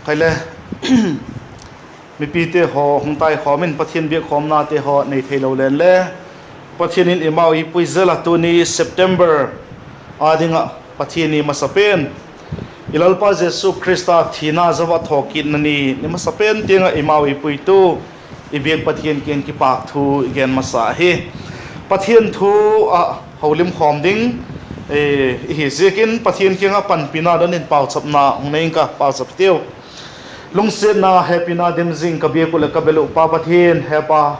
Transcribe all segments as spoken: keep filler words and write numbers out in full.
Khai le, mipite haw hung taikhawm in Pathian biakkhawmnate haw nei theilo leng le, Pathian in eimau ei pui zel a, tuni September â ding ah Pathian ni masa pen, i Lalpa Jesu Khrista thina zo ah thawkitna ni, ni masa pen tiang ah eimau ei puitu i biak Pathian kiang kipâk thu i gen masa ahi. Pathian thu ah holimkhawm ding i hi ziakin Pathian kiang ah panpina don in pauchapna hung nei ing ka, pauchap hitiu. Lungsiatna hepina dim zing ka biak uh leh ka bel uh Pa Pathian, he Pa,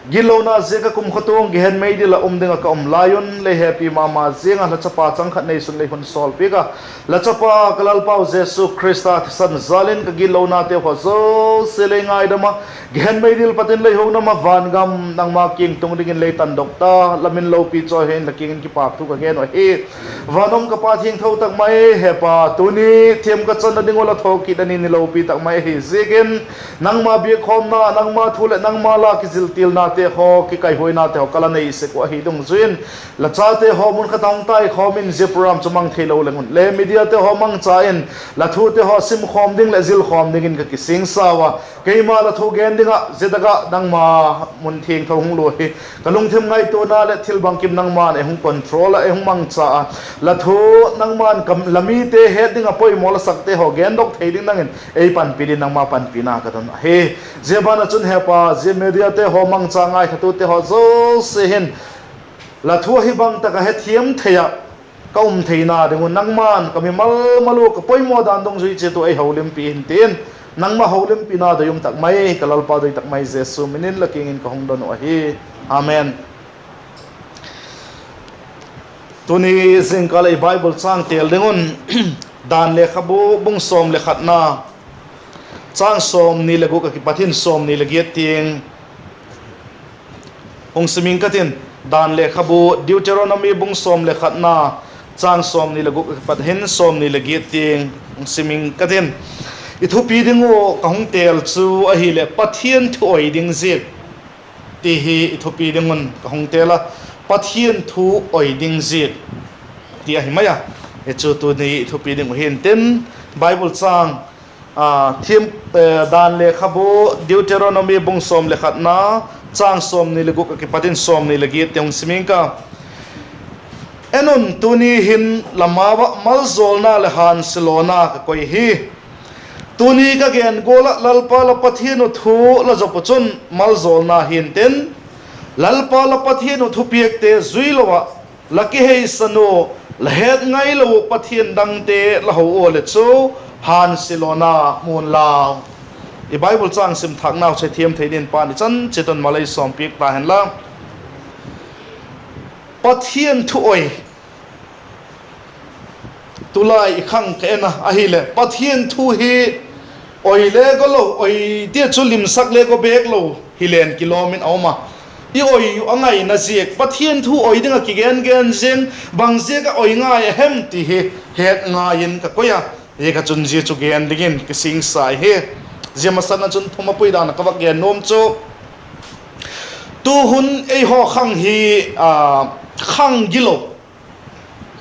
gitlona ziak ah kumtuang gehen meidil ah um ding ah ka um lai un lei hepi ma ma ziang ah la chapa chang khat neisun lei hun sawlpiak a, la chapa ka Lalpau Jesu Khrista thisan jal in ka gitlonate haw zosia lei ngaidam a, gehen meidil pat in lei ho nam ah van gam nangma kiang tung dingin lei tandok ta, la min lopi chawi hen la kiang in kipâk thu ka gen uh ahi. Van um ka Pa thiangtho tak mai, he Pa, tuni thiam ka channa ding uh la thawkitna ni, ni lopi tak mai ahi ziakin, nangma biakkhawmna, nangma thu leh nangma la kiziltilnate haw, kikaihuainate haw ka la nei sek uh ahi dungzui in, la chate haw mun khat a hung taikhawm in zia program chu mang theilo leng un le mediate haw mangcha in la thute haw simkhawm ding leh zilkhawm dingin ka kisingsau a, keima la thu gen ding ah zia tak ah nangma mun thiangtho hung lua hi ka lungthim ngaituana leh thil bangkim nangma'n ei hung control ah ei hung mangcha a, la thu nangma'n la mite het ding ah poimaw la sakte haw gendok thei ding nang in ei panpi dingin nangma panpina ka don ahi. Zia ban ah chun he Pa, zia mediate haw mangcha ngaithatute haw zosia hin la thu ahi bang tak ah hethiam thei ah ka um theina ding un nangma'n ka mimal mal ua ka poimaw dan dungzui chiat uh ei holimpi in tin, nangma holimpina doi um tak mai ka Lalpa doi tak mai Jesu min in la kiang in ka hung don uh ahi. Amen. Tuni zingkal ah i Bible châng têl ding un, Dan lekhabu bung sawm le khatna, châng sawmni le guk ah kipat hin sawmni le giat tiang hung sim ing ka tin. Dan lekhabu Deuteronomy bung sawm le khatna, châng sawmni le guk ah kipat hin sawmni le giat tiang hung sim ing ka tin. I thupi ding uh ka hung têl chu ahileh Pathian thu oi ding ziak ti hi i thupi ding un ka hung têl a, Pathian thu oi ding ziak ti ahi mai a. Hi chu tuni i thupi ding uh hi'ntin, Bible châng, Dan lekhabu Deuteronomy bung sawm le khatna, châng sawmni le guk ah kipat in sawmni le giat tiang hung sim ing ka. En un, tuni hin la ma-ua maljawlna leh hânsilawna ka koi hi. Tuni ka gen gual ah Lalpa la Pathian uh thu la zop uh chun maljawlna hi'ntin, Lalpa la Pathian uh thupiakte zui lo ah la kiheisan uh, la het ngailo uh pathian dangte la ho ua leh chu hânsilawna mu unlau. I Bible châng sim thâknau chu thiam thei dingin Pa'n i chan chiat un mal ei sawmpiak ta hen la. Pathian thu oi. Tulai i khang ka en a, ahileh Pathian thu hi oi le go lo, oi tia chu limsak le go bêk lo hile'n kilawm in a um a. I oi uh a ngaina ziak, Pathian thu oi ding ah kigen gen ziang, bang ziak ah oi ngai a hem ti hi het ngai in ka koi a. Hi kha chun zia chu gen dingin kisingsai hi. Zia masang ah chun thum a pui dan ah ka vak gen nuam chu, tuhun eihaw khang hi, khang gilo,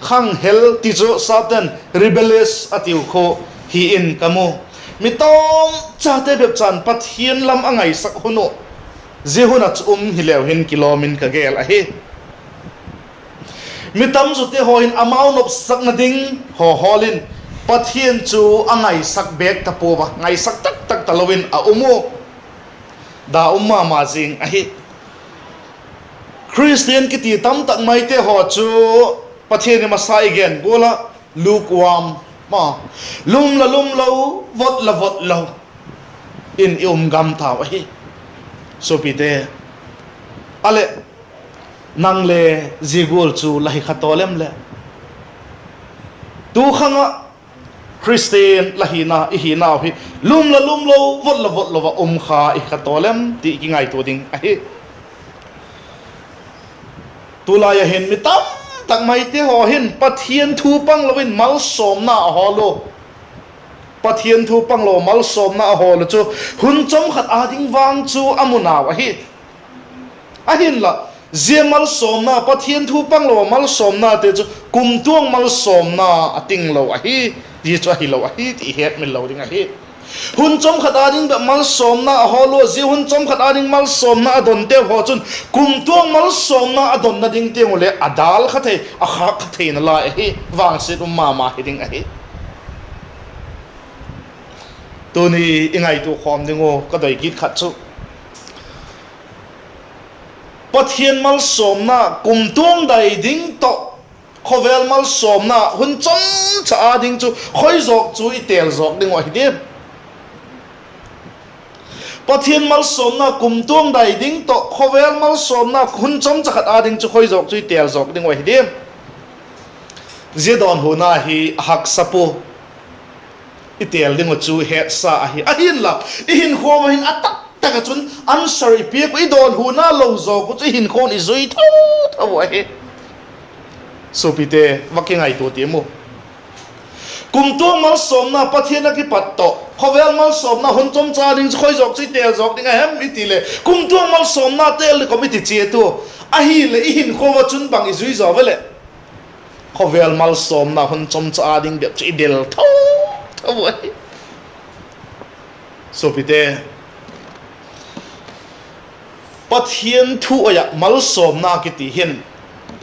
khang hel ti chu sapte'n rebellious a tiu khu hi in ka mu. Mi tawmchate bep chan Pathian lam a ngaisak hun uh, zia hun ah chu um hileu hin kilawm in ka gel ahi. Mi tamzawte haw hin amau nopsakna ding haw hawl in Pathian chu a ngaisak bêk ta pua a, ngaisak tak tak talo in a um u. Da um ma ma zing ahi. Khristian kiti tamtak maite haw chu Pathian i masa i gen gual ah lukewarm, ma, lum la lum lo, vot la vot lo in i um gam tau ahi. Suapite, a leh, nang le zia gual chu la hi kha taw lem leh? Tu khang ah Khristian la hina, i hinau hi lum la lum lo, vot la vot lo ah um kha i kha taw lem ti i kingaitua ding ahi. Tulai ah hin mi tamtak maite haw hin Pathian thu panglo in malsawmna a hawl u. Pathian thu panglo malsawmna a hawl u chu hun chawm khat â ding vang chu a mu nau ahi. Ahinla, zia malsawmna, Pathian thu panglo malsawmnate chu kumtuang malsawmna a tinglo ahi. Zia chu ahilo ahi ti i hetmil lo ding ahi. Hun chawm khat â ding bep malsawmna a hawl ua, zia hun chawm khat â ding malsawmna a donte haw chun kumtuang malsawmna a donna ding tiang uh leh a dâl kha thei, a khâk kha theina lai ahi. Vangsiat um ma ma hi ding ahi. Tuni i ngaitua khawm ding uh ka doi kit khat chu, Pathian malsawmna kumtuang dai ding tawh khawvel malsawmna hun chawmcha â ding chu khoi zawk chu i têl zawk ding uh ahi diam? Pathian malsawmna kumtuang dai ding tawh khawvel malsawmna hun chawmcha khat â ding chu khoi zawk chu i têl zawk ding uh ahi diam? Zia dawnhuna hi a haksa pua. I têl ding uh chu hetsa ahi. Ahinla, i hinkhua ah hin a taktak ah chun answer i piak uh, i dawnhuna lo zawk uh chu i hinkhua'n i zui tho tho uh ahi. Suapite, va kingaitua tiam u. Kumtuang malsawmna Pathian ah kipat tawh khawvel malsawmna hun chawmcha ding chu khoi zawk chu i têl zawk ding a hem i ti leh, kumtuang malsawmna têl ding kawm i ti chiat ua, ahileh i hinkhua ah chun bang i zui zaw ve leh, khawvel malsawmna hun chawmcha â ding bep chu i del tho tho uh ahi. Suapite, Pathian thu ai ah malsawmna kiti hin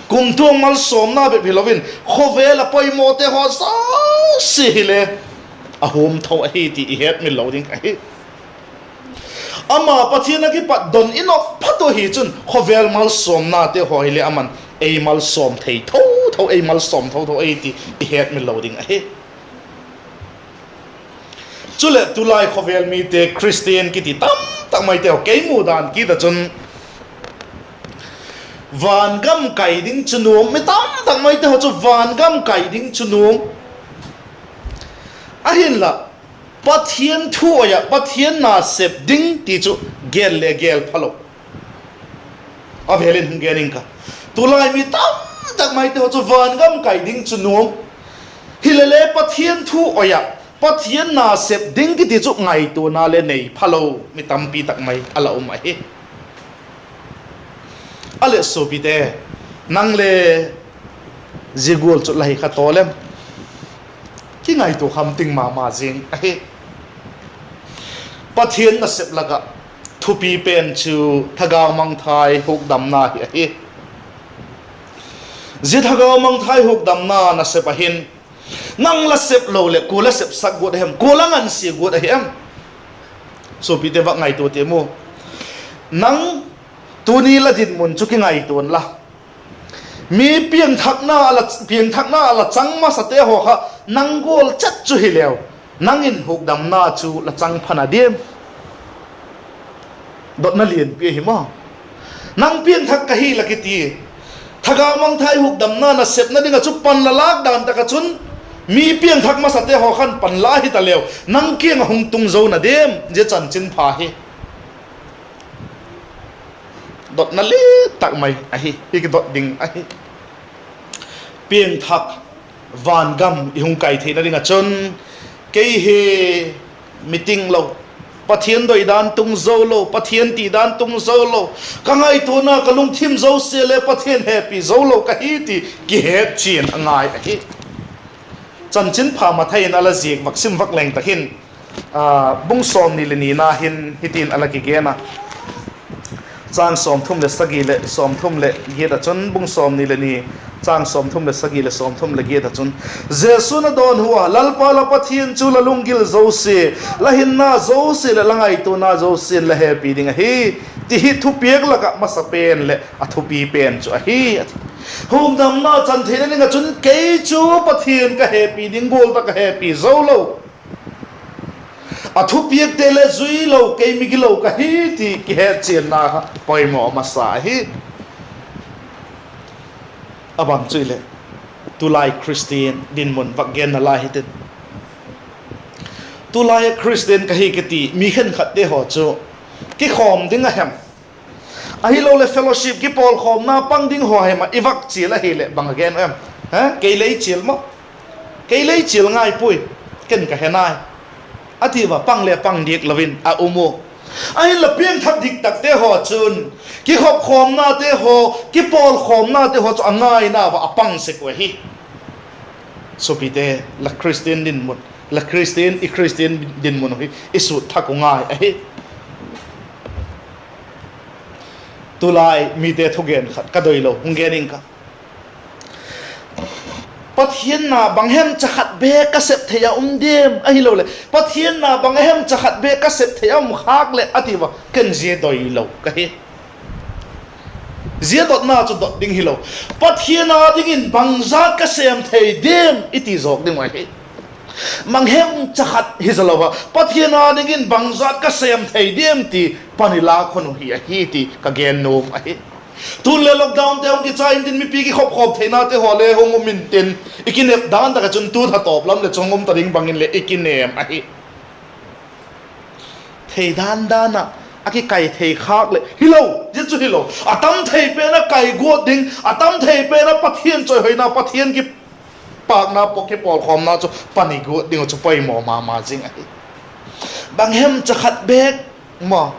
kumtuang malsawmna bep hilo in khawvel ah poimawte haw zosia hile a huam tho ahi ti i hetmil lo ding ahi. Ama Pathian ah kipat don i nop phat uh ahi chun khawvel malsawmnate haw hile aman ei malsawm thei tho tho, ei malsawm tho tho ahi ti i hetmil lo ding ahi. Chuleh tulai khawvel mite Khristian kiti tamtak maite haw kei mu dan kit ah chun, vangam kai ding chu nuam, mi tamtak maite haw chu vangam kai ding chu nuam. Ahinla, Pathian thu ai ah Pathian na sep ding ti chu gêl le gêl phalo. A vêl in hung gen ing ka. Tulai mi tamtak maite haw chu vangam kai ding chu nuam, hilele Pathian thu ai ah Pathian na sep ding kiti chu ngaituana le nei phalo mi tampi tak mai a la um ahi. A leh suapite, nang le zia gual chu la hi kha tawl em? Kingaitua kham ting ma ma zing ahi. Pathian nasep lak ah thupi pen chu thagau mangthai hukdamna hi ahi. Zia thagau mangthai hukdamna nasep ah hin nang la sep lo leh kua la sepsak guat ahem, kua la ngansia guat ahi em? Suapite, va ngaitua tiam u. Nang tuni la dinmun chu kingaitua'n la, mi piangthakna a la, piangthakna a la chang masate haw kha nang gual chet chu hileu, nang in hukdamna chu la chang pha na diam? Dotna lianpi ahi maw. Nang piangthak ka hi la kiti, thagau mangthai hukdamna nasepna ding ah chu pan la lâk dan tak ah chun, mi piangthak masate haw khan pan la hi ta leu, nang kiang ah hung tung zo na diam? Zia chanchinpha hi dotna lian tak mai ahi, i kidot ding ahi. Piangthak, vangam i hung kai theina ding ah chun, kei hi mi ting lo, Pathian doi dan tung zo lo, Pathian ti dan tung zo lo, ka ngaituana ka lungthim zosia le Pathian hepi zo lo ka hi ti kihetchian a ngai ahi. Chanchinpha Mathai in a la ziak vak sim vak leng tak hin, bung sawmni leh nina hin hitin a la kigen a, châng sawmthum leh sagi leh sawmthum leh giat ah chun, bung sawmni leh ni, châng sawmthum leh sagi leh sawmthum leh giat ah chun, Jesu'n a dawnhu a, Lalpa la Pathian chu la lunggil zosia, la hinna zosia leh la ngaituana zosia'n la hepi ding ahi, ti hi thupiak lak ah masa pen leh a thupi pen chu ahi, a ti. Hukdamna chan theina ding ah chun kei chu Pathian ka hepi ding gual tak ka hepi zo lo, a thupiakte le zui lo, kei migilo ka hi ti kihetchianna kha poimaw masa ahi. A bang chu hileh, tulai Khristian dinmun vak genna lai hitin, tulai Khristian ka hi kiti mi khenkhatte haw chu kikhawm ding a hem, ahiloleh fellowship kipawlkhawmna pang ding haw hem ah i vak chial ahileh bang a gen uh em? Kei lei chial maw, kei lei chial ngai puai, ken ka he nai, a ti ua pang le pang diak lo in a um u. Ahinla piangthak dik takte haw chun kikhopkhawmnate haw, kipawlkhawmnate haw chu a ngaina ua a pang sek uh ahi. Suapite, la Christian dinmun, la Christian, i Christian dinmun uh hi i sut thak u ngai ahi. Tulai mite thugen khat ka doi lo hung gen ing ka. Pathian na bang hem cha khat bêk ka sep thei a um diam ahiloleh Pathian na bang a hem cha khat bêk ka sep thei a um khâk leh a ti ua, ken zia doi lo ka hi. Zia dotna chu dot ding hilo. Pathian â dingin bangzat ka sêm thei diam i ti zawk ding uh ahi. Bang hem cha khat hi zalo a, Pathian â dingin bangzat ka sêm thei diam ti pani lâk hun uh hi ahi ti ka gen nuam ahi. Tun le lockdownte hung kichai intin, mipi kikhopkhawm theinate haw le hung um intin, i kinep dan tak ah chun tu tha tawp lam leh chu hung um ta ding bang in leh i kinêm ahi. Thei dan dan ah a kikai thei khâk leh hilo, zia chu hilo. A tam thei pen a kai guat ding, a tam thei pen a Pathian chawihoina, Pathian kipâkna, kipawlkhawmna chu pani guat ding uh chu poimaw ma ma zing ahi. Bang hem cha khat bêk maw,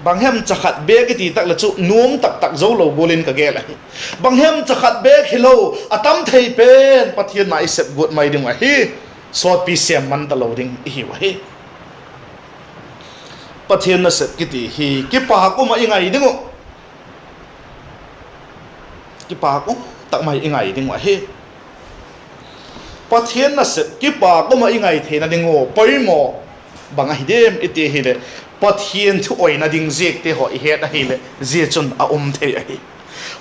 bang hem cha khat bêk i ti tak leh chu nuam tak tak zo lo gual in ka gel ahi. Bang hem cha khat bêk hilo, a tam thei pen Pathian na i sep guat mai ding uh ahi. Sawtpi sêm man talo ding i hiu ahi. Pathian nasep kiti hi kipâk um ah i ngai ding uh, kipâk um tak mai i ngai ding uh ahi. Pathian nasep kipâk um ah i ngai theina ding uh poimaw bang ahi diam i ti ahileh, Pathian thu oina ding ziakte haw i het ahileh zia chun a um thei ahi.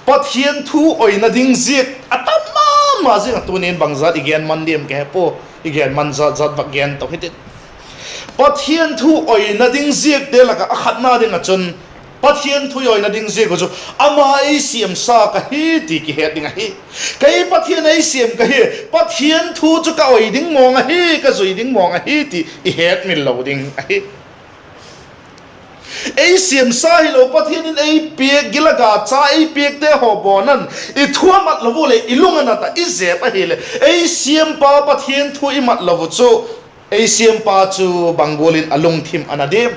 Pathian thu oina ding ziak a tam ma ma zing ah, tuni'n bangzat i gen man diam ka he pua, i gen man zat zat vak gen to hitin. Pathian thu oina ding ziakte lak ah a khatna ding ah chun, Pathian thu i oina ding ziak uh chu ama ei siamsa ka hi ti kihet ding ahi. Kei Pathian ei siam ka hi, Pathian thu chu ka oi ding mawng ahi, ka zui ding mawng ahi ti i hetmil lo ding ahi. Ei siamsa hilo, Pathian in ei piak, gil a ga cha ei piakte haw bawn an i thu a mat lo u leh i lung a nat ah i zep ahileh, ei siampa Pathian thu i mat lo u chu, ei siampa chu bang gual in a lungthim a na diam?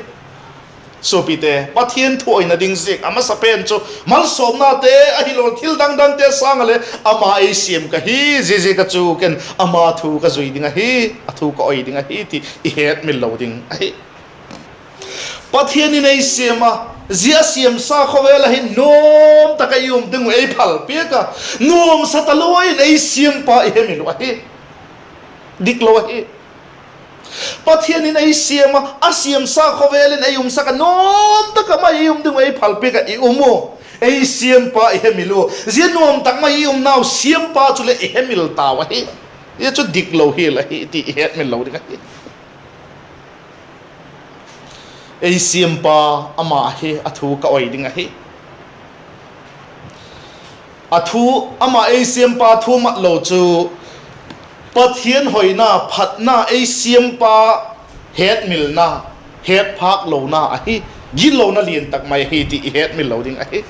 Suapite, Pathian thu oina ding ziak a masa pen chu malsawmnate ahilo, thil dang dangte sâng ah leh ama ei siam ka hi, ziaziak ah chu ken ama thu ka zui ding ahi, a thu ka oi ding ahi ti i hetmil lo ding ahi. Pathian in ei siam a, zia a siamsa khawvel ah hin nuam tak ah i um ding uh ei phalpiak a, nuamsa talo in ei siampa i hemil uh ahi. Dik lo ahi. Pathian in ei siam a, a siamsa khawvel in ei umsak a, nuam tak ah mai i um ding uh ei phalpiak ah i um u. Ei siampa i hemil u. Zia nuam tak mai i umnau siampa chuleh i hemil tau ahi. Zia chu dik lo hial ahi ti i hetmil lo ding ahi. Ei siampa ama ahi, a thu ka oi ding ahi. A thu, ama ei siampa thu mat lo chu Pathian hoina, phatna, ei siampa hetmilna, hetphâk lona ahi, gitlona lian tak mai ahi ti i hetmil lo ding ahi.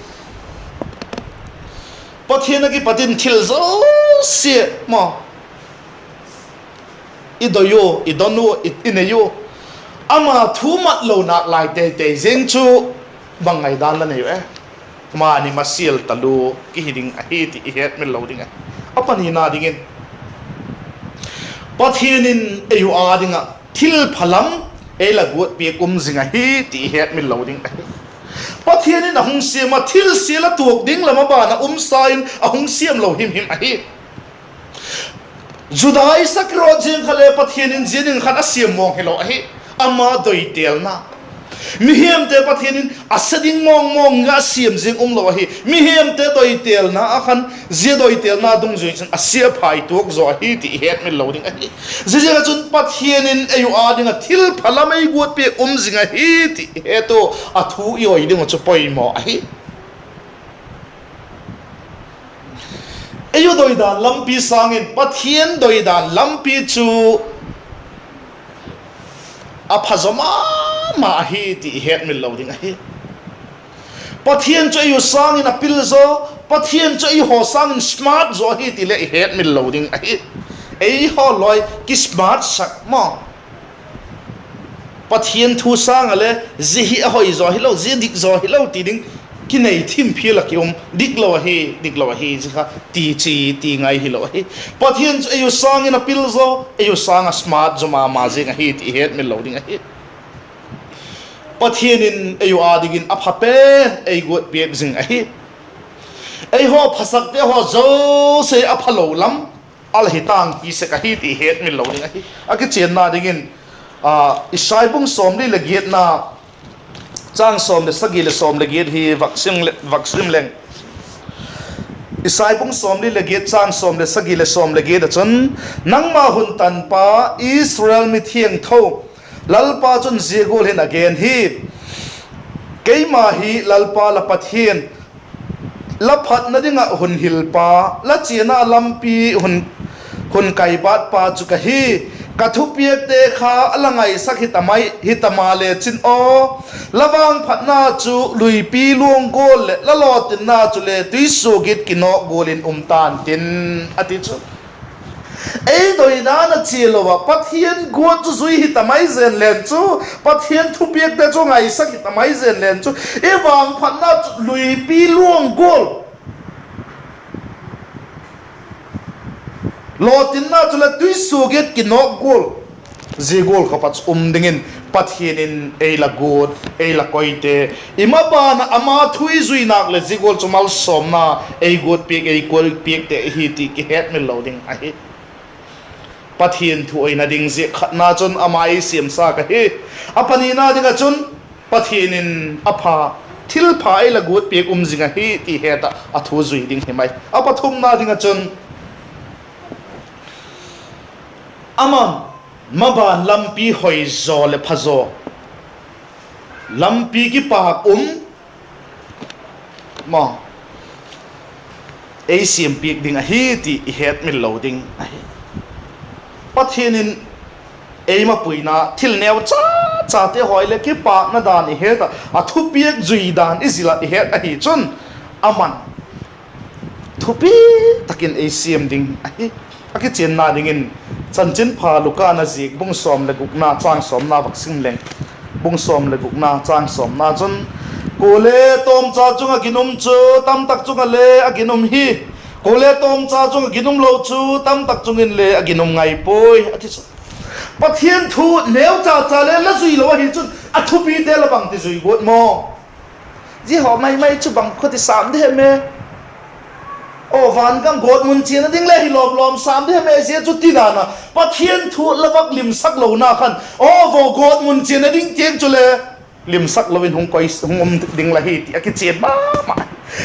Pathian a kipat in thil zosia maw, i doi u, i don u, i, i nei u, ama thu mat lo nâk lai tei tei zing chu bang ngaidan la nei u e? Mani masial talu kihi ding ahi ti i hetmil lo ding ahi. A panina dingin, Pathian in ei u â ding ah thil phalam ei la guat piak um zing ahi ti i hetmil lo ding ahi. Pathian in a hung siam a, thilsia la tuak ding lam a ban ah um sa in a hung siam lo him him ahi. Juda Iskariot ziang kha le Pathian in zia ding khan a siam mawng hilo ahi. Ama doitêlna, mihemte Pathian in a se ding mawng mawng a siam zing um lo ahi. Mihemte doitêlna ah khan, zia doitêlna dungzui chun a sia phai tuak zaw ahi ti i hetmil lo ding ahi. Ziaziak ah chun Pathian in ei u â ding ah thil phalam ei guat piak um zing ahi ti i het u, a thu i oi ding uh chu poimaw ahi. Ei u doidan lampi sâng in Pathian doidan lampi chu a pha zaw ma ma ahi ti i hetmil lo ding ahi. Pathian chu ei u sâng in a pil zaw, Pathian chu eihaw sâng in smart zaw ahi ti leh i hetmil lo ding ahi. Eihaw lawi ki smart sak maw, Pathian thu sâng ah le zia hi a hoi zaw hilo, zia dik zaw hilo ti ding kinei thim phial ah ki um, diklo ahi, diklo ahi, zia kha ti chi ti ngai hilo ahi. Pathian chu ei uh sâng in a pil zaw, ei uh sâng ah smart zaw ma ma zing ahi ti i hetmil lo ding ahi. Pathian in ei uh â dingin a pha pen ei guat piak zing ahi. Eihaw phasakte haw zosia a phalo lam a la hi tangpi sek ahi ti i hetmil lo ding ahi. A kichianna dingin, Isai bung sawmli leh giatna, châng sawm leh sagi leh sawm leh giat hi vak sim leng. Isai bung sawmli leh giat, châng sawm leh sagi leh sawm leh giat ah chun, Nangma hun tanpa, Israel mithiangtho, Lalpa chun zia gual hin a gen hi: Keima hi Lalpa la Pathian, la phatna ding ah hun hilpa, la chiana lampi hun, hun kaibatpa chu ka hi. Ka thupiakte kha la ngaisak hita mai, hita maleh chin aw, la vangphatna chu luipi luang gual leh la lawtinna chule tuisuagiat kinawk gual in um ta'n tin, a ti chu. Ei doina'n a chia lo ah Pathian guat chu zui hita mai zen leng chu, Pathian thupiakte chu ngaisak hita mai zen leng chu, i vangphatna chu luipi luang gual, lawtinna chule tuisuagiat kinawk gual, zia gual kha pat um dingin Pathian in ei la guat, ei la koite, i maban ah ama thu i zui nâk leh zia gual chu malsawmna ei guat piak, ei koi piakte ahi ti kihetmil lo ding ahi. Pathian thu oina ding ziak khatna chun ama ei siamsak ahi. A panina ding ah chun Pathian in a pha, thilpha ei la guat piak um zing ahi ti het ah a thu zui ding hi mai. A pathumna ding ah chun aman maban lampi hoizaw leh phazaw, lampi kipâk um ma ei siampiak ding ahi ti i hetmil lo ding ahi. Pathian in ei mapuina thil neu cha chate haw leh kipâkna dan i het ah, a thupiak zui dan i zil ah i het ahi chun, aman thupi tak in ei siam ding ahi. A kichianna dingin Chanchinpha Luka na ziak bung sawm leh gukna châng sawmna vak sim leng. Bung sawm leh gukna châng sawmna chun, Kuale tawmcha chung ah ginum chu tamtak chung ah le a ginum hi, kuale tawmcha chung ah ginum lo chu tamtak chung in le a ginum ngai puai, a ti chu. Pathian thu neucha cha le la zui lo ahi chun a thupite la bangti zui guat maw? Zia haw mai mai chu bang kha ti sâm di hem e? Aw, van gam gawtmun chiana ding le hi lawm lawm sâm di hem e, zia chu ti dan a Pathian thu la vak limsak lona khan, aw vaw, gawtmun chiana ding tiang chule limsak lo in hung koi, hung um ding la hi ti a kichian ma ma.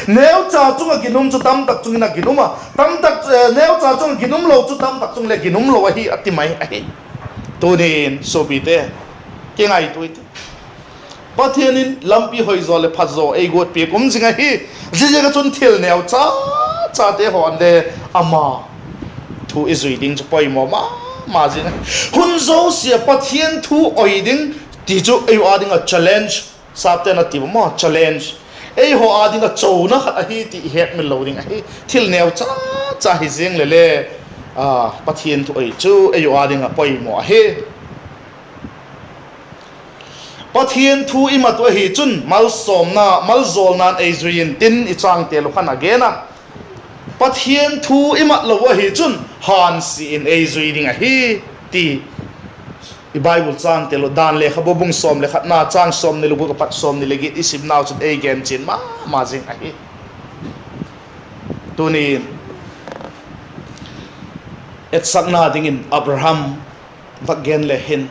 Neucha chung ah ginum chu tamtak chung in a ginum a, tamtak, eh, neucha chung ah ginum lo chu tamtak chung le ginum lo ahi a ti mai ahi. Tunin suapite, kingaitua i ti. Pathian in lampi hoizaw leh phazaw ei guat piak um zing ahi. Ziaziak ah chun thil neucha chate haw'n le ama thu i zui ding chu poimaw ma ma zing ahi. Hun zosia Pathian thu oi ding ti chu ei uh â ding ah challenge, sapte'n a ti maw, challenge, ei haw â ding ah chona khat ahi ti i hetmil lo ding ahi. Thil neucha cha hi ziang le le, a, Pathian thu oi chu ei uh â ding ah poimaw ahi. Pathian thu i mat uh ahi chun malsawmna, malzawlna'n ei zui intin i chângte lu khan a gen a. Pathian thu i mat lo uh ahi chun hânsia in ei zui ding ahi ti i Bible chângte lu, Dan lekhabu bung sawm leh khatna châng sawmni leh guk apat sawmni leh giat i simnau chun ei gen chian ma ma zing ahi. Tunin etsakna dingin Abraham vak gen le hin,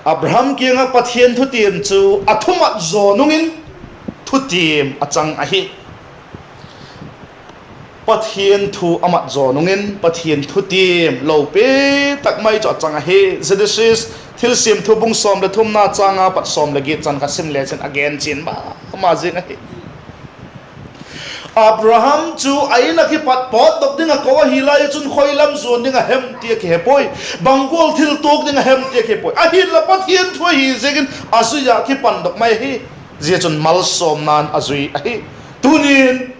Abraham kiang ah Pathian thutiam chu a thumat zaw nung in thutiam a chang ahi. Pathian thu a mat zaw nung in Pathian thutiam lopi tak mai chu a chang ahi. Genesis, Thilsiam Thu bung sawm leh thumna châng a pat sawm leh giat chan kha sim le chin a gen chian ma ma zing ahi. Abraham chu a In ah kipat pawtdok ding ah ko ahi lai chun khoi lam zuan ding a hem ti a kihe puai. Bang gual thil tuak ding a hem ti a kihe puai. Ahinla Pathian thu ahi ziakin a zui ah kipandok mai ahi. Zia chun malsawmna'n a zui ahi. Tunin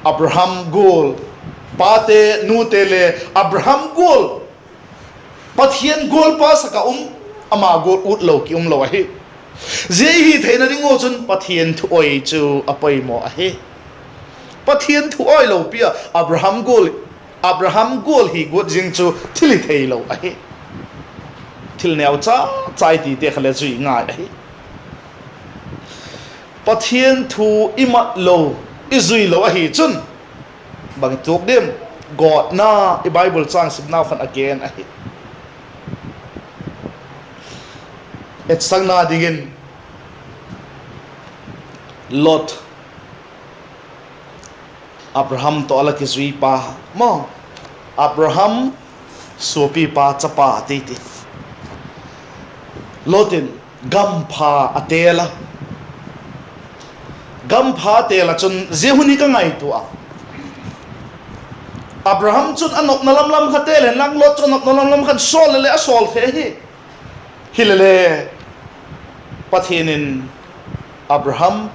Abraham gual, pate nute le Abraham gual, Pathian gual pa sak ah um, ama gual ut lo ki um lo ahi. Zia i hi theina ding uh chun Pathian thu awi chu a poimaw ahi. Pathian thu awi lo pi a Abraham gual, Abraham gual hi guat zing chu thil hi theilo ahi. Thil neucha chai tite kha le zui ngai ahi. Pathian thu i mat lo, i zui lo ahi chun, bang i tuak diam? Gawtna, i Bible châng simnau khan a gen ahi. Etsakna dingin Lot, Abraham tawh a la kizui pa maw, Abraham suapipa chapa ti ti. Lot in gam pha a têl a. Gam pha a têl ah chun zia hun hi ka ngaitua a, Abraham chun a nopna lam lam kha têl hen lang, Lot chu a nopna lam lam khan sawl le le a sawl thei hi. Hilele, Pathian in Abraham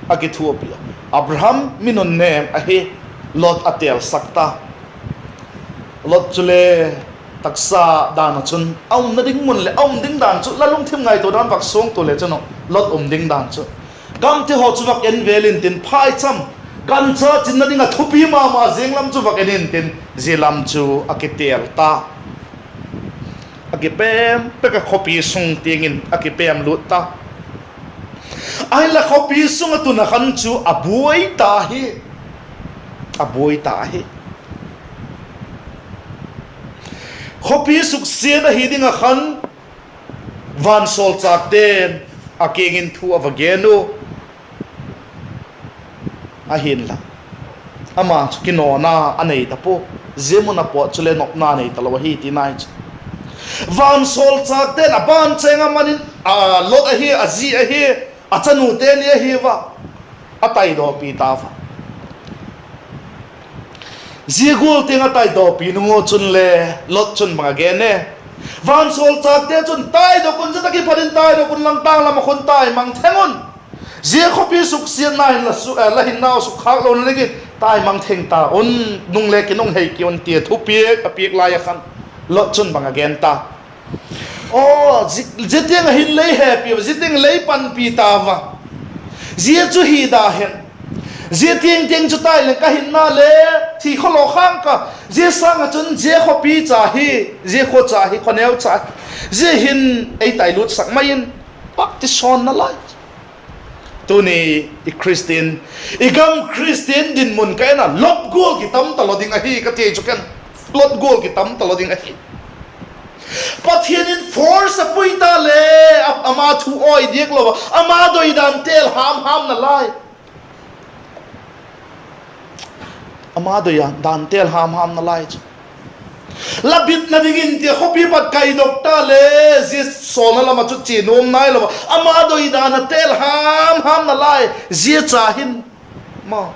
a kithuapi a, Abraham mi nunnêm ahi, Lot a têlsak ta. Lot chule taksa dan ah chun a umna ding mun leh a um ding dan chu la lungthim ngaitua dan vak suangtua le chun, Lot um ding dan chu, gamte haw chu vak en vêl intin, phaicham, gancha chinna ding ah thupi ma ma ziang lam chu vak en intin, zia lam chu a kitêl ta. A kipêm pek a, khawpi sung tiang in a kipêm lût ta. Ahinla khawpi sung a tun ah khan chu a buai ta hi, a buai ta hi. Khawpi suksiat ahi ding ah khan vansawlchâkte'n a kiang in thu a va gen u. Ahinla, ama chu kinawna a nei ta pua. Zia mun a pawt chule nopna nei talo ahi ti nai chu. Vansawlchâkte'n a ban chêng a man in, a, Lot ahi, a zi ahi, a chanute ni ahi va, a taidawpi ta va. Zia gual tiang a taidawpi nung u chunle Lot chun bang a gen e? Vansawlchâkte chun, taidok un, zia tak i phat in taidok un, lang tâng lam ah khun tai mang theng un. Zia khawpi suksiatna hin la su-, eh, la hinnau sukkhâk lona dingin tai mang theng ta un, nung le kinunghei ki un, tia thupiak a piak lai ah khan Lot chun bang a gen ta? Aw, zi-, zia tiang ah hin lei hepi a, zia tiang lei panpi ta va. Zia chu hi da hen. Zia tiang tiang chu tai leng ka hinna le thi khawlaw khang ka. Zia sâng ah chun zia khawpi cha hi, zia khua cha hi, khawneu cha hi, zia hin ei tailutsak mai in, pak ti sawn nalai. Tuni i Khristian, i gam Khristian dinmun ka en a, Lot gual kitam talo ding ahi ka ti chu ken. Lot gual kitam talo ding ahi. Pathian in force a pui ta le, a, ama thu awi diak lo a, ama doidan têl ham ham nalai. Ama doidan têl ham ham nalai chu. La bitna dingin tia khawpi pat kaidok ta le, zia sawlna lam ah chu chia nuam nai lo a, ama doidan a têl ham ham nalai, zia cha hin, ma,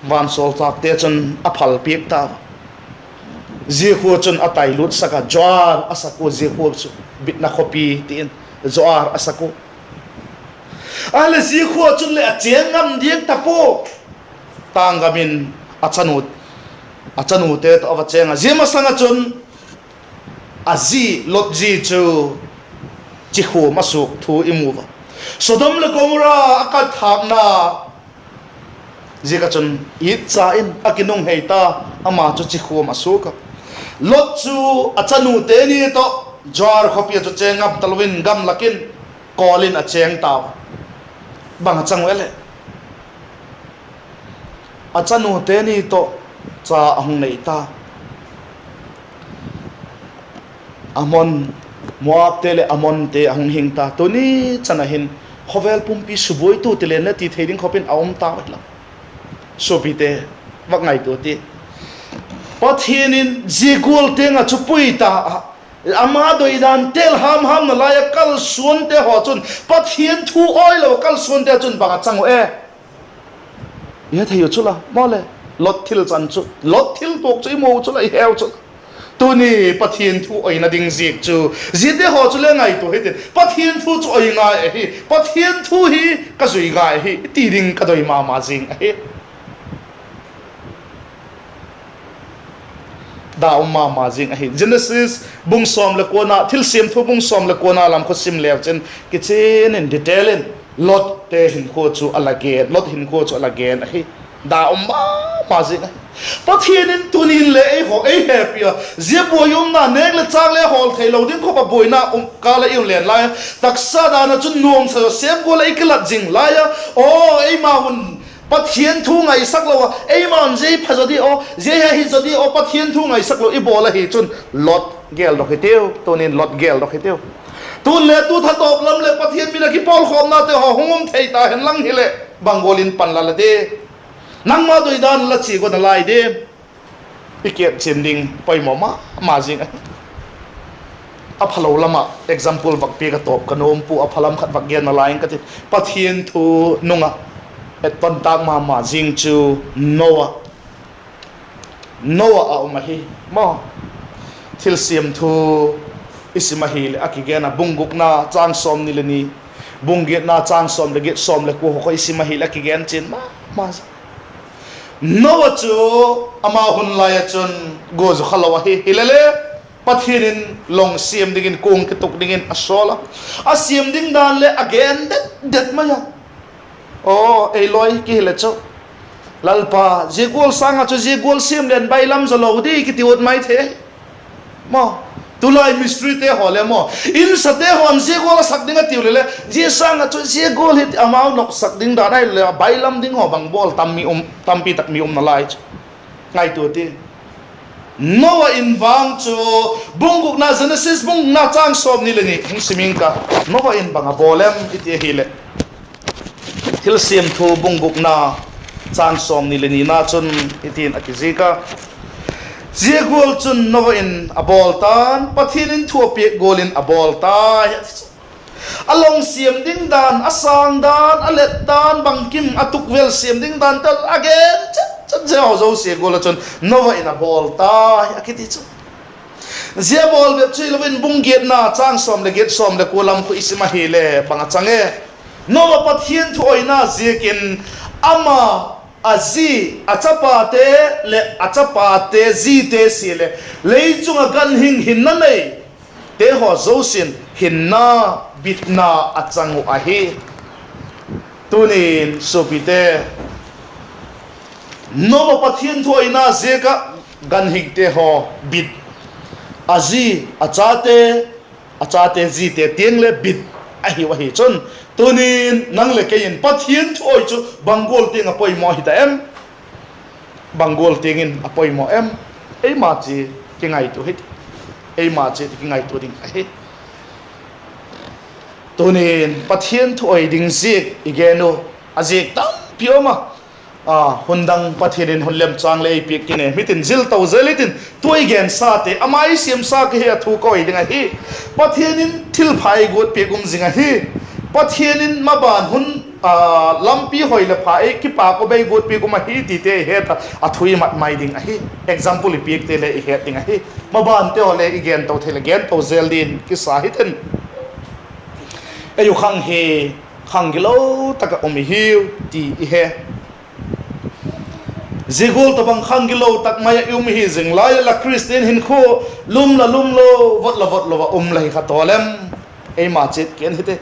vansawlchâkte chun a phalpiak ta. Zia khua chun a tailutsak a, Zoar a sak ua, zia khua chu bitna khawpi ti in Zoar a sak u. Ahile zia khua chun leh a chêng ngam diak ta pua. Tânggam in a chanu, a chanute tawh a va chêng a, zia masang ah chun a zi, Lot zi chu chikhuam a suak thu i mu a. Sodom leh Gomorra a katthâkna ziak ah chun it cha in a kinunghei ta, ama chu chikhuam a suak a. Lot chu a chanute ni tawh Zoar khawpi ah chu chêng ngam talo in gam lak in kawl in a chêng tau a. Bang a chang u e leh? A chanute ni tawh cha a hung nei ta. Ammon, Moabte leh Ammonte a hung hing ta. Tuni chan a hin khawvel pumpi subuaitu ti le na ti thei ding khop in a um ta vet lo. Suapite, vak ngaitua ti. Pathian in zia gual tiang ah chu pui ta a, ama doidan têl ham ham nalai a kalsuante haw chun, Pathian thu awi lo a kalsuante chun bang a chang u e? I he thei u chu la, maw le, Lot thil chan chu, Lot thil tuak chu i mu u chu la, i heu chu la. Tuni Pathian thu awina ding ziak chu, ziate haw chu le ngaitua hitin, Pathian thu chu awi ngai ahi, Pathian thu hi ka zui ngai ahi, i ti ding ka doi ma ma zing ahi. da um ma ma zing ahi. Genesis bung sawm le kuana, Thilsiam Thu bung sawm le kuana lam khu sim leu chin, kichian in detail in Lot te hinkhua chu a la gen, Lot hinkhua chu a la gen ahi. Da um ma ma zing ahi. Pathian in tuni'n le eihaw ei hepi a, zia buai umna, nêk leh châk le hawl theilo ding khawp a buaina um kâl ah i um len lai a, taksa dan ah chun nuamsa zaw sêm gual ah i kilat zing lai a, aw, eima un Pathian thu ngaisak lo a, eima un zia hi pha zaw di aw, zia hi ahi zaw di aw, Pathian thu ngaisak lo i bawl ahi chun, Lot geldok hitiu, tuni'n Lot geldok hitiu. Tun le tu thatawp lam leh Pathian min a kipawlkhawmnate haw hung um thei ta hen lang hileh, bang gual in pan la la di? Nangma doi dan la chia guat nalai di? I kiat chian ding poimaw ma ma zing ahi. A phalo lam ah example vak piak a tawp ka nuam pua, a pha lam khat vak gen nalai ing ka ti. Pathian thu nung ah etton tâk ma ma zing chu Noah, Noah a um ahi maw. Thilsiam Thu i sim ahileh a kigen a, bung gukna châng sawmni le ni, bung giatna châng sawm leh giat, sawm le kua haw kha i sim ahileh a kigen chian ma ma. Noah chu ama hun lai ah chun gua zaw kha lo ahi. Hilele, Pathian in long siam dingin, kuang kituk dingin a sawl a. A siam ding dan le a gen det det mai a. Aw, ei lawi ki hile chu, Lalpa, zia gual sâng ah chu zia gual siam leng bailam zaw lo di kiti ut mai thei. Maw, tulai mistrite haw le maw, insate haw'n zia gual a sak ding a tiu lele, zia sâng ah chu zia gual hi ti amau nopsak ding dan ahileh a bailam ding haw bang bawl tampi tak mi um nalai chu. Ngaitua ti. Noah in vang chu, bung gukna, Genesis bung gukna châng sawmni le ni hung sim ing ka. Noah in bang a bawl em i ti ahileh, Thilsiam Thu bung gukna châng sawmni le nina chun hitin a kizik a: Zia gual chun Noah in a bawl ta'n, Pathian in thu a piak gual in a bawl tai, a ti chu. A long siam ding dan, a sâng dan, a let dan, bangkim a tukvêl siam ding dan te a gen chet chet zia haw zosia gual ah chun Noah in a bawl tai a kiti chu. Zia bawl bep chu hilo in bung giatna châng sawm leh giat, sawm leh kua lam khu i sim ahile bang a chang e? Noah Pathian thu oina ziakin ama, a zi, a chapate leh a chapate zite sia leh lei chung ah ganhing hinna neite haw zosia'n hinna, bitna a chang uh ahi. Tunin suapite, Noah Pathian thu oina ziak ah ganhingte haw bit, a zi, a chate, a chate zite tiang le bit ahiu ahi chun, tunin nang leh kei in Pathian thu oi chu bang gual tiang a poimaw hi ta em? Bang gual tiang in a poimaw em? Eima chi kingaitua hi, eima chi kingaitua ding ahi. Tunin Pathian thu oi ding ziak i gen u, a ziak tampi um a, hun dang Pathian in hun lemchâng le ei piak kine hitin zil to zel hitin, tu i gensate ama i siamsa ka hi a, thu ka oi ding ahi. Pathian in thilpha ei guat piak um zing ahi. Pathian in maban hun, lampi hoi leh pha ei kipâk a bei guat piak um ahi tite i het a, a thu i mat mai ding ahi. Example i piakte le i het ding ahi. Mabante haw le i gen to thei leh gen to zel din kisa hitin, ei u khang hi khang gilo tak ah um i hiu ti i he. Zia gual tawhbang khang gilo tak mai ah i um hi zing lai a la Khristian hinkhua lum la lum lo, vot la vot lo ah um la hi kha taw lem? Eima chiat kian hite.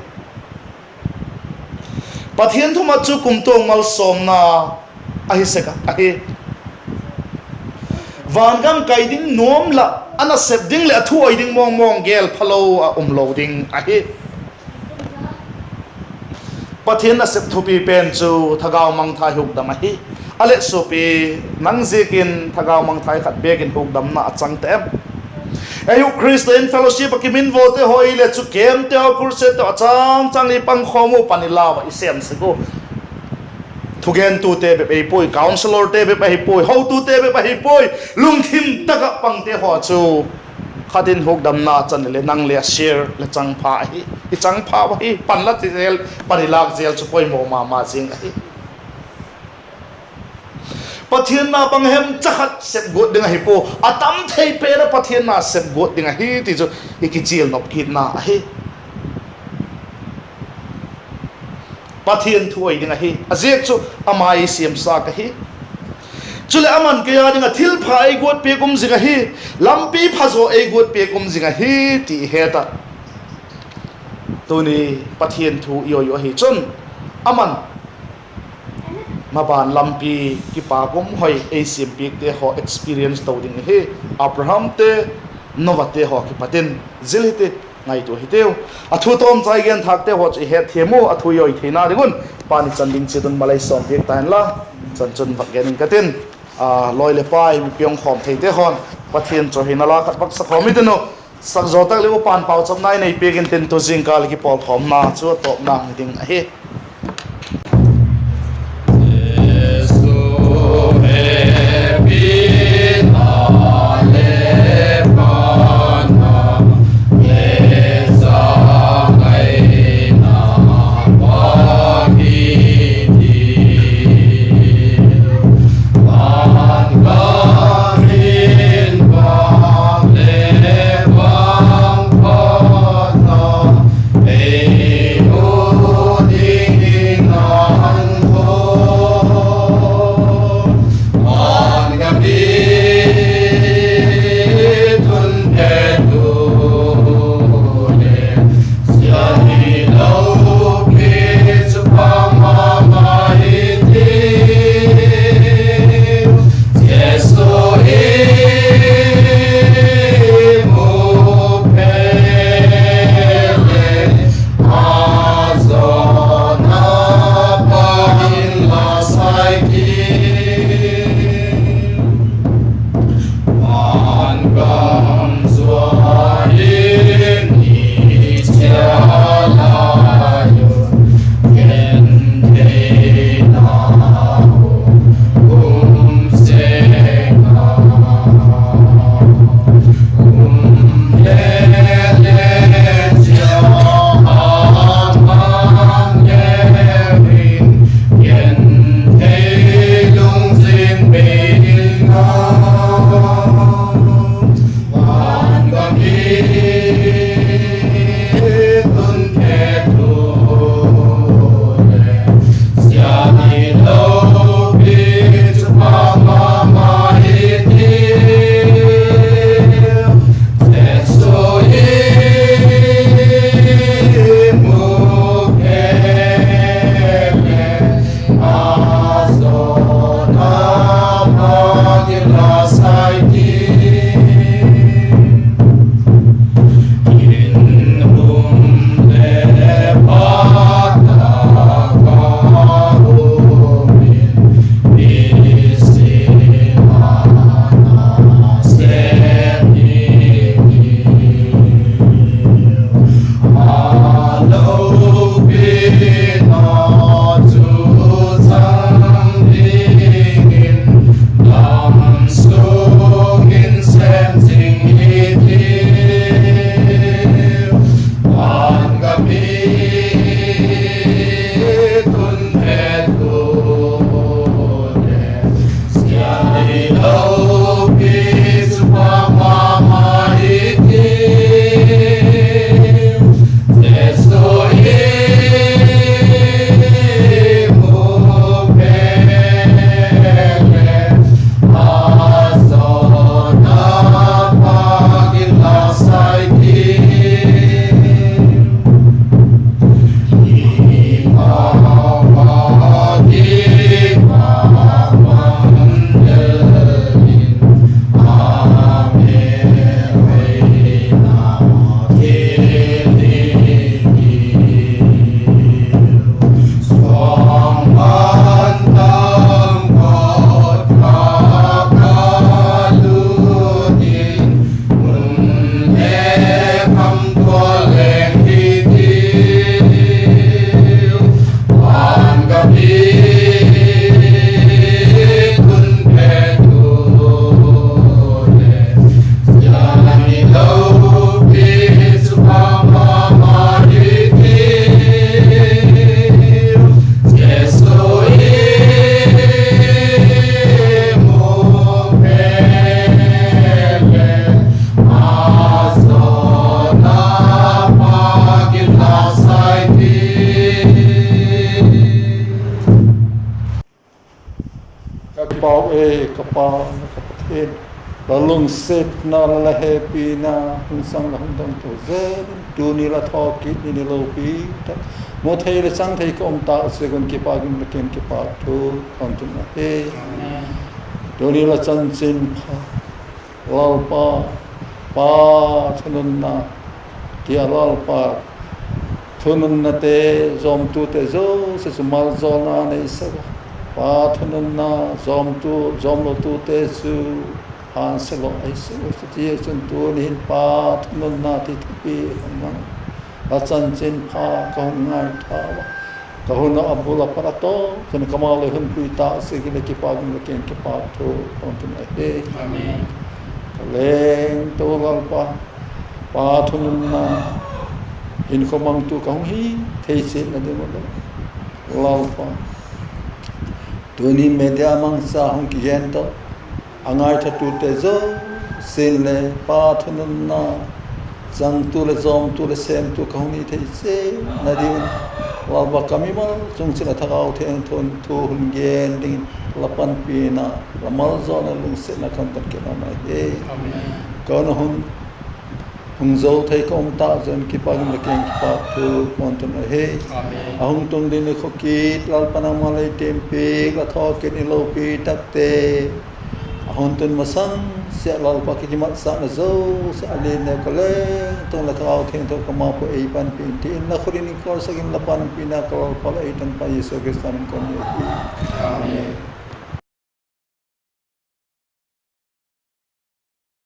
Pathian thu mat chu kumtuang malsawmna ahi sek ahi. Vangam kai ding nuam lah a nasep ding leh a thu oi ding mawngmawng gel phalo ah um lo ding ahi. Pathian nasep thupi pen chu thagau mangthai hukdam ahi. A leh suapi, nang ziakin thagau mangthai khat bêk in hukdamna a chang ta em? Ei u Khristian fellowship ah kiminvawte haw i le chu campte haw, crusade te haw a chang chang i pangkhawm u, pan i lau ah i sêm sek u. Thugentute bep ahi puai, counsellorte bep ahi puai, hotute bep ahi puai, lungthim tak ah pangte haw chu khat in hukdamna chan le nang le a share le chang pha ahi, i chang pha ahi, pan la ti zel, pan i lâk zel chu poimaw ma ma zing ahi. Pathian na bang hem cha khat sep guat ding ahi pua, a tam thei pen a Pathian na sep guat ding ahi ti chu i kichial nop kitna ahi. Pathian thu oi ding ahi, a ziak chu ama i siamsa ka hi. Chuleh aman kei â ding ah thilpha ei guat piak um zing ahi, lampi phazaw ei guat piak um zing ahi ti i het ah, tuni Pathian thu i awi uh ahi chun, aman maban lampi kipâk um hoi ei siampiakte haw experience to ding ahi. Abrahamte, Noate haw kipat in zil hiti, ngaitua hiteu. A thu tawmchai genthâkte haw chu i hetthiam u, a thu i awi theina ding un, Pa'n i chan ding chiat un malei sawm piak ta inla, chan chun vak gen ing ka tin. Lawi leh pai, mipi hung khawm theite haw'n Pathian chawihoi la khat vak sak khawm i tin uh. Sak zaw tak leh Upa'n pauchapna ei nei piak intin, tu zingkal kipawlkhawmna chu a tawpna hi ding ahi. E ka Pa, ka Pathian, la lungsiatna, la hepina hung chang, la hung dong to zel in, tuni la thawkit ni ni lopi tak, mu thei leh chang thei ka um tâk ziak un kipak in la kiang in kipâk thu ka hun tun ahi. Tuni la chanchinpha, Lalpa, Pa thununna, ti a Lalpa, thununnate, zawmtute zosia chu maljawlna nei sek a. Pa thununna, zawmtu, zawmlotute chu hânsia lo ahi sek a. Chuti chun tuni hin Pa thununna ti thupi hun mang, la chanchinpha ka hun ngaitha a, ka hun a bul a pat a tawp chun ka mau leh hun pui tâk ziak in leh kipak in la kiang in kipâk thu ka hun tun ahi. Ka lengto Lalpa, Pa thununna, hinkhua mangtu ka hung hi thei chiatna ding uh leh, Lalpa, tuni media mangcha hung kigen tawh, a ngaithatute zosia'n le Pa thununna changtu leh zawmtu leh sêmtu ka hung hi thei chiatna ding un, Lalpa, ka mimal chung chin a Thagau Thiangtho'n thu hun gen dingin la panpina, la maljawlna, lungsiatna ka hun don kit ahi. Ka hun hung zo thei ka um tâk ziak un kipak in la kiang in kipâk thu ka hun tun ahi. A hung tung ding ni khawkit Lalpa, nangma'n lei tiam piak la thawkit ni lopi takte, a hun tun masang sia Lalpa, ka kimatsakna zosia a lian neu ka lengto la Thagau Thiangtho ka mau pua ei panpi in, ti in la khut in kawlsak in la panpina ka Lalpa leh ei Tanpa Jesu Khrista min in ka hun ngen ahi. Amen.